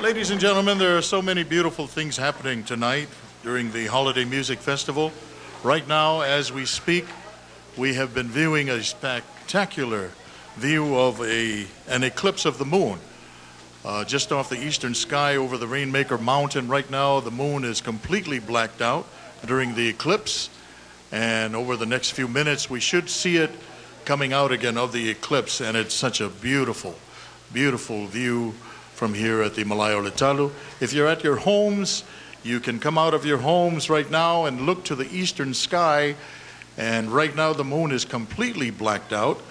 Ladies and gentlemen, there are so many beautiful things happening tonight during the Holiday Music Festival. Right now, as we speak, we have been viewing a spectacular view of an eclipse of the moon. Just off the eastern sky over the Rainmaker Mountain right now, the moon is completely blacked out during the eclipse. And over the next few minutes, we should see it coming out again of the eclipse. And it's such a beautiful, beautiful view from here at the Malae o le Talu. If you're at your homes, you can come out of your homes right now and look to the eastern sky. And right now the moon is completely blacked out,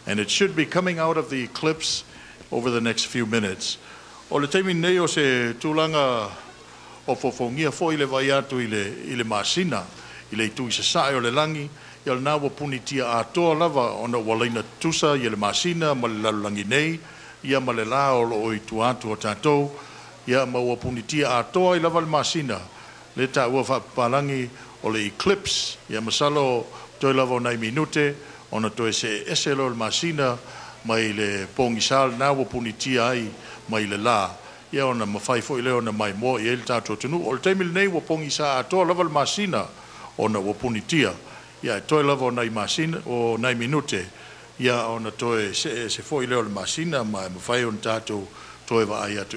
and it should be coming out of the eclipse over the next few minutes. O le taimi nei o se tulaga o fofogia foi le vaai atu i le masina, i le itu i sasae o le lagi, ia lena ua punitia atoa lava ona ua laina tutusa ia le masina ma le lalolagi nei, ia ma le la o loo i tua atu o tatou, ia ma ua punitia atoa ai lava le masina, le taua faapapalagi o le eclipse, ia masalo toe lava o nai minute, ona toe see ese lea o le masina mai le pogisa lena ua punitia ai mai le la, ia ona mafai foi lea ona maimoa i ai le tatou atunuu. O le taimi lenei ua pogisa atoa lava le masina ona ua punitia, ia e toe lava o nai masina o nai minute, ia ona toe see ese foi lea o le masina ma e mafai ona tatou toe vaai atu.